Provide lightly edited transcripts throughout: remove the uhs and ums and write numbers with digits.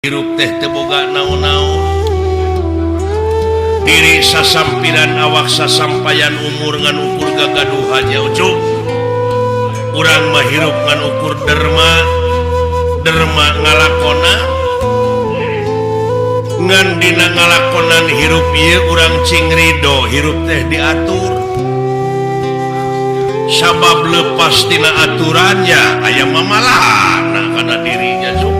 Hirup teh teu boga naon-naon, diri sasampiran, awak sasampayan, umur ngan ukur gagaduhannya. Ucuk, urang mah hirup ngan ukur derma derma ngalakona. Ngan dina ngalakonan hirup ieu urang cing ridho hirup teh diatur, sabab lepas tina aturannya aya mamalahana kana dirinya. Cuk,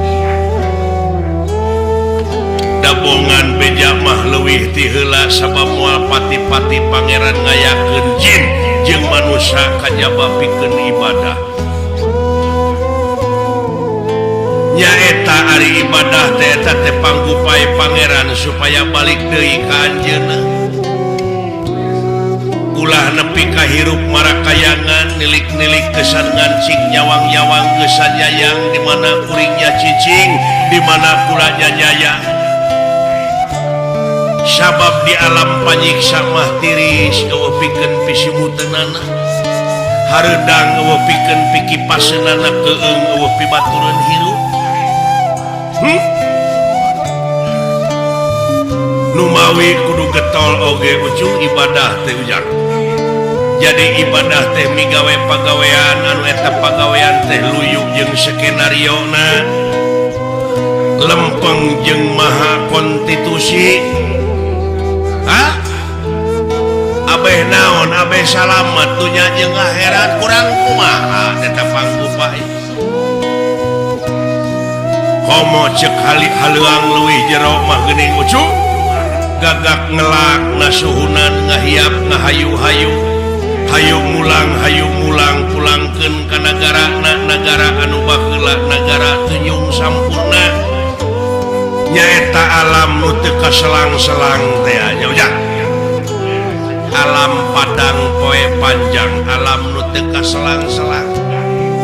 dabongan beja mah leuwih ti heula, sabab moal pati-pati Pangeran ngayakeun jin jeung manusia kajaba pikeun ibadah. Nyaeta ari ibadah teh eta teh panggupai Pangeran supaya balik deui ka anjeunna. Ulah nepi ka hirup marakayangan, nilik-nilik kesan ngancik, nyawang-nyawang kesan nyayang, di mana kuringnya cicing, di mana kulanya nyayang, sabab di alam panyiksa mah tiris, euweuh pikeun pisimuteunana, hareudang euweuh pikeun pikipaseunana, keueung euweuh pibatureun hirup. Numawi kudu getol oge ujung ibadah teh ujang. Jadi ibadah teh migawe pagawean anu eta pagawean teh luyu jeung skenario na, lempeng jeung maha konstitusi. Hah? Abeh naon, abeh salamet dunya jeung akhirat, kurang kumaha eta panggupai? Komo cek hali haleuang leuwih jero mah geuning, Ucu, gagak ngelak, ngasuhunan, ngahiap, ngahayu-hayu, hayu mulang, hayu mulang, pulangkeun ka nagara na, nagara anu baheula, nagara tunjung sampurna, nyaeta alam nu teu kaselang-selang teh nya, ujang. Alam padang poe panjang, alam nu teu kaselang-selang.